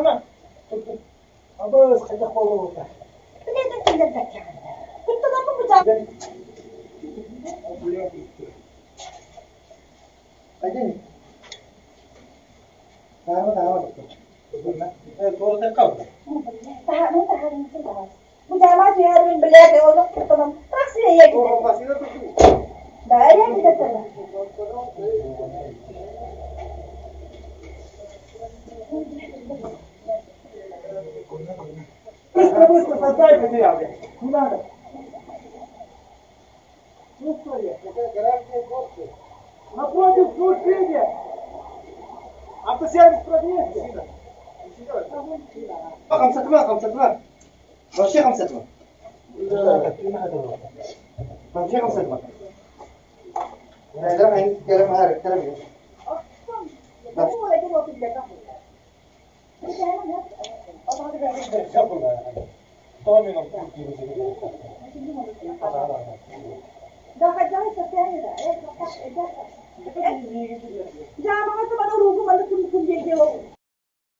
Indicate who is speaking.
Speaker 1: Таарыма. Абыс хайдах буолуота. Один. Таарыма, таарыма. Быстро, быстро, создай материал. Не надо. Ну что я? Напротив служения. Автосервис продлился.
Speaker 2: 5 تمام، 5 تمام، ماشي 5 تمام، ماشي 5 تمام. كلام كلام كلام.